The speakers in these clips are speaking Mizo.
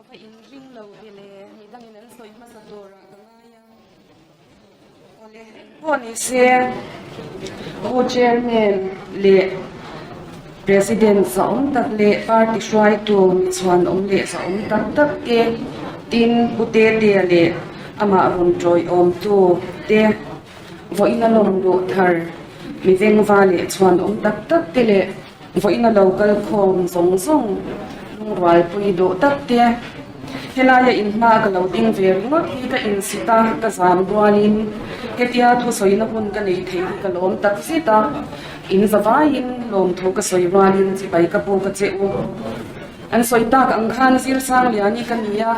va inring lo ve le, midangin an sawi hmasa turah ka ngai a. Awle, engpawh ni se, Pu Chairman leh President zahawm tak leh party hruaitu michhuan awm leh zahawm tak tak te, tin Pu Tetea leh amah rawn tawiawmtu te, vawiin a lawm luh thar mi vengva leh chhuan awm tak tak te leh vawiin a lo kal khawm zawng zawng lungrualpui duh tak te. Helaia inhma ka lo ding ve ringawt hi ka insit a, ka zam rualin hetia thusawina hun ka nei thei hi ka lawm tak zet a, in zavaiin lawmthu ka sawi rualin chibai ka bu ka che u. An sawi tak ang khan Zirsangliani ka ni a,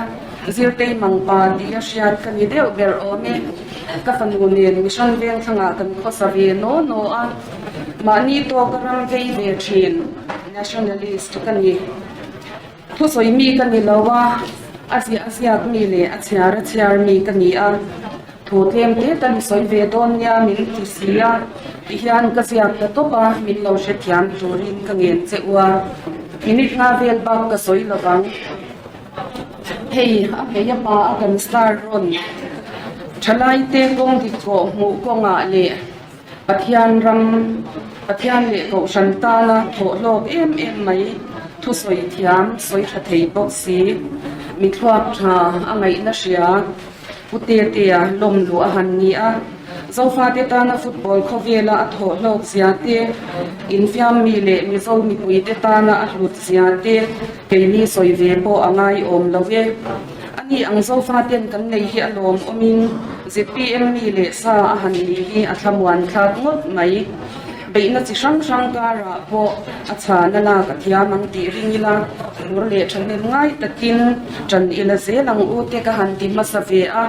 Zirtei Mangpa tih a hriat ka ni deuh ber awm e. Ka fanu nen Mission Vengthlangah kan khawsa ve naw naw a, mahni tawka ram vei ve thin nationalist ka ni. Thusawi mi ka ni lo a, a ziah a ziak mi leh a chhiar a chhiar mi ka ni a, thu tlem te ka ni sawi ve dawn nia min ti si a, tihian ka ziak ta tawp a, min lo hrethiam turin ka ngen che u a, minute nga vel bak ka sawi lo vang. Hei a hmei a pa a kan star rawn thalai te kawng dik kawh hmuh kawngah leh Pathian ram, Pathian leh Kohhran tana thawh hlawk em em mai, thusawi thiam, sawi tha thei bawk si, mi thluak tha a ngaihna hria, Pu Tetea lawm luh a han ni a. Zofate tana football khawvela a thawh hlawk zia te, infiam mi leh Mizo mipuite tana a hlut zia te keini sawi ve pawh a ngaiawm lo e. Ani ang Zofaten kan nei hi a lawmawmin zpm mi leh sa a han ni hi a thlamuan thlak ngawt mai. Beihna chi hrang hrang karah pawh a chhana lak a thiam ang tih ring ila, bur leh thahnem ngai takin tan ila zel ang u te ka han ti hmasa ve a.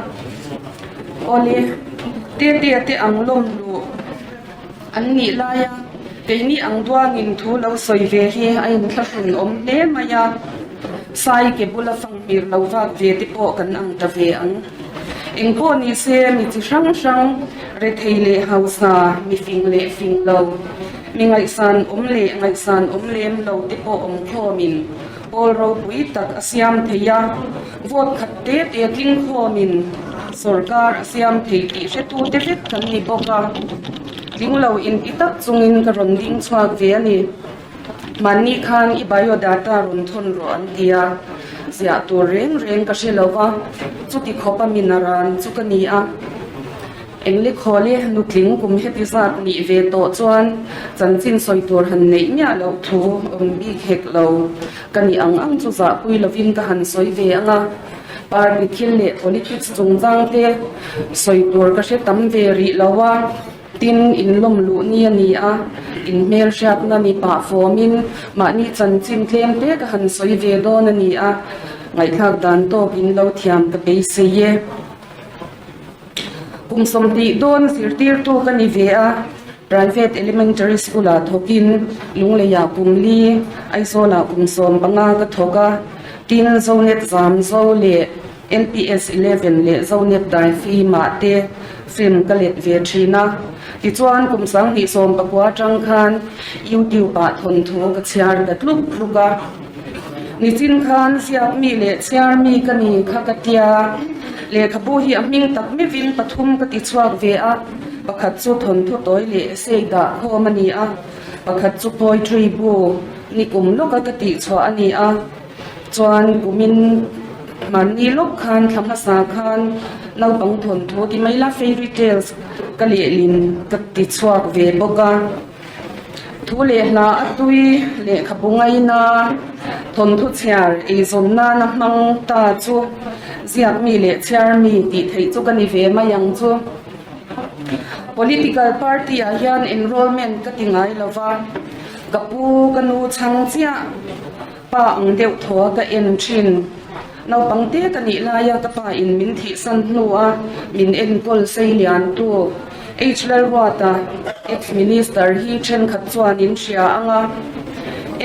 Awle, Tetea te ang lawm luh an nih laia keini ang duangin thu lo sawi ve hi a inthlahrun awm hle mai a. Sai ke bula fanghmir lo vak ve te pawh kan ang ta ve ang. Engpawh ni se mi chi hrang hrang, rethei leh hausa, mi fing leh fing lo, mi ngaihsan awm leh ngaihsan awm lem lo te pawh awm khawmin pawl ropui tak a siam thei a, vote khat te te tling khawmin sorkar a siam thei tih hretu te vek kan ni bawk a. Tling lo inti tak chungin ka rawn ding chhuak ve a ni. Mahni khan i biodata rawn thawn rawh an ti a, ziah tur reng reng ka hre lo va, chuti khawp a min a ran chu ka ni a. Englikhawl i nutling kum heti zat nih ve tawh chuan chanchin sawi tur han neih miah loh thu awm bik hek lo ka nih ang ang chu zahpui lovin ka han sawi ve ang a, party thil leh politics chungchang te sawi tur ka hre tam ve rih lo a. Tin, in lawm luh ni a ni a, in hmelhriatna ni pah fawmin mahni chanchin tlem te ka han sawi ve dawn a ni a, ngaihthlak dan tawk in lo thiam ka beisei e. Kum 20 dawn zirtirtu ka ni ve a, Private Elementary School ah thawkin Lungleiah kum li, Aizawl ah kum 15 ka thawk a, tin Zonet Zamzo leh LPS 11 leh Zonet dai film ah te film ka let ve thin a, tichuan kum 2019 atang khan YouTube ah thawnthu ka chhiar ta tluk tluk a. Nichin khan ziak mi leh chhiar mi ka ni kha ka tia, lehkhabu hi a hming tak meuhin pathum ka ti chhuak ve a, pakhat chu thawnthu tawi leh essay dah khawm a ni a, pakhat chu poetry bu nikum lawka ka tih chhuah a ni a. Chuan kumin mahni lawk khan thla hmasa khan naupang thawnthu ti mai la fairy tales ka lehlin ka ti chhuak ve bawk a. Thu leh hla a tui lehkhabu ngaina thawnthu chhiar eizawn nana hmang ta chu ziak mi leh chhiar mi tih theih chu ka ni ve mai ang chu. Political party ah hian enrollment ka ti ngai lo va, ka pu ka nu chhang chiah. Pa ang deuh thaw a ka en thin. Naupang te ka nih laia ka pa in min thihsan hnu a min enkawl sei lian tu H Lalruata, ex minister hi thenkhat chuan in hria ang a.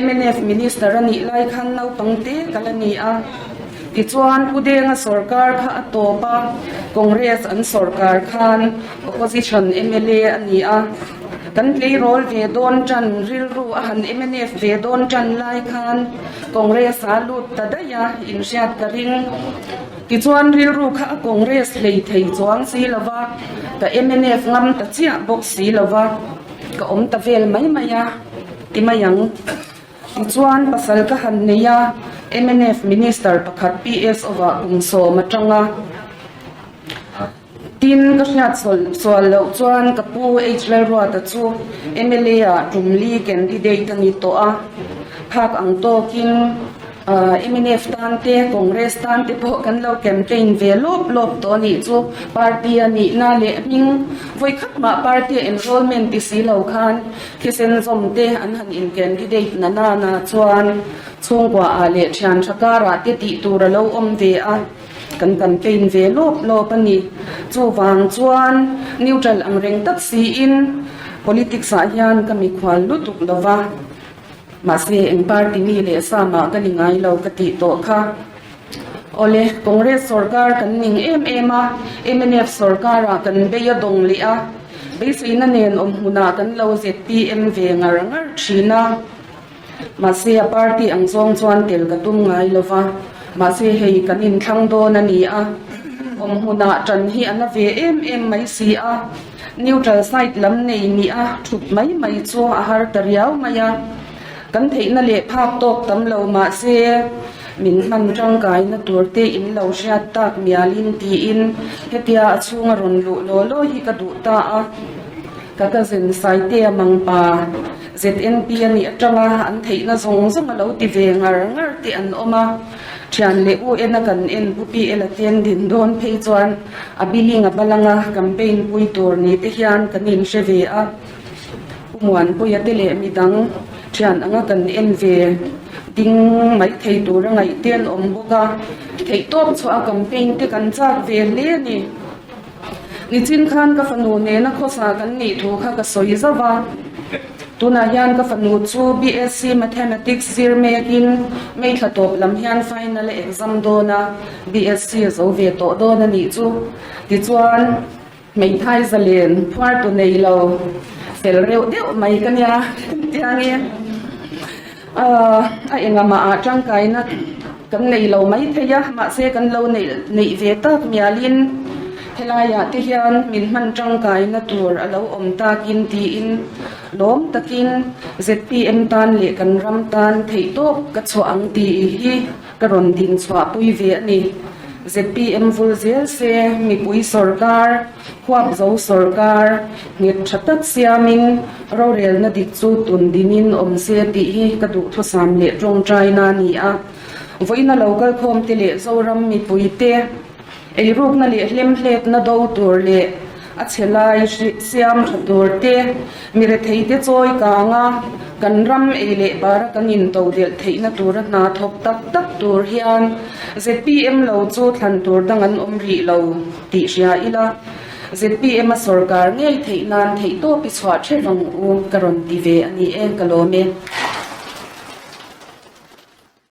Mnf minister a nih lai khan naupang te ka la ni a. Tichuan Pu Denga sorkar kha a tawp a, Congress an sorkar khan opposition mla a ni a. Kan tleirawl ve dawn tan rilru a han mnf ve dawn tan lai khan Congress a lut ta daih a, inhriat ka ring. Tichuan rilru kha a Congress hlei thei chuang si lo va, ka mnf ngam ta chiah bawk si lo va, ka awm ta vel mai mai a ti mai ang. Tichuan pasal ka han nei a, mnf Minister pakhat PSO-ah kum sawm atanga. Tin, ka hriat sual loh chuan ka pu H. Lalruata chu mla ah tumli candidate a ni tawh a, phak ang tawkin mnf tan te, Congress tan te pawh kan lo campaign ve lawp lawp tawh a nih chu. Party a nihna leh hming vawi khat mah party a enrollment ti si lo khan thisen zawm te an han in candidate na nana chuan chhungkua ah leh thian tha karah te tih tur a lo awm ve a. Kan campaign ve lawp lawp a ni. Chuvang chuan neutral ang reng tak siin politics ah hian ka mikhual lutuk lo va, mahse eng party mi leh sa mah ka ni ngai lo ka tih tawh kha. Awle, Congress sorkar kan ning em em a, mnf sorkar ah kan bei a dawng leh a, beiseina nen awm hmunah kan lo zpm ve ngar ngar thin a. Mahse a party ang zawng chuan tel ka tum ngai lo va, mahse hei kan inthlang dawn a ni a, awm hmunah ṭan hi a na ve em em mai si a, neutral side lam nei nih a ṭhut mai mai chu a har ta riau mai a, kan theihna leh phak tawk tam lo mahse min hman ṭangkaina tur te in lo hriat tak mialin tiin hetia a chhunga rawn luh law law hi ka duh ta a. Ka cousin Saitea Mangpa, ZNP a nih atanga an theihna zawng zawng a lo ti ve ngar ngar te an awm a, thian leh u ena kan en Pu PL a ten din dawn phei chuan a billing a balanga campaign pui tur ni te hian kan inhre ve a, Pu Muanpuia te leh midang thian anga kan en ve ding mai thei tura ngaih te an awm bawk a, theihtawp chhuah a campaign te kan chak ve hle a ni. Nichin khan ka fanu nena khawsa kan nih thu kha ka sawi zauh a, tunah hian ka fanu chu BSc Mathematics zir mekin May thla tawp lam hian final a exam dawn a, BSc a zo ve tawh dawn a nih chu. Tichuan, hmeithai zalen phuar tu nei lo fel reuh deuh mai ka nia tiangi a engah mah ah tangkaina kan nei lo mai thei a, mahse kan lo neih ve tak mialin helaiah te hian min hman tangkaina tur a lo awm takin tiin lawm takin zpm tan leh kan ram tan theihtawp ka chhuah ang tih hi ka rawn din chhuahpui ve a ni. Zpm vul zel se mipui sawrkar Huap zo sawrkar nghet tha tak siamin rorelna dik chu tun dinin awm se tih hi ka duhthusam leh tawngtaina a ni a. Vawiina lo kalkhawmte leh Zoram mipuite eirukna leh hlemhletna do tur leh a chhe lai siam tha tur te, mi retheite chawi kanga kan ram ei leh bara kan intodelh theihna tura hna thawk tak tak tur hian zpm lo chu thlan tur dang an awm rih lo. Tih hria ila, zpm a sawrkar ngei theih nan theihtawp i chhuah theuh ang u ka rawn ti ve a ni e, ka lawm e.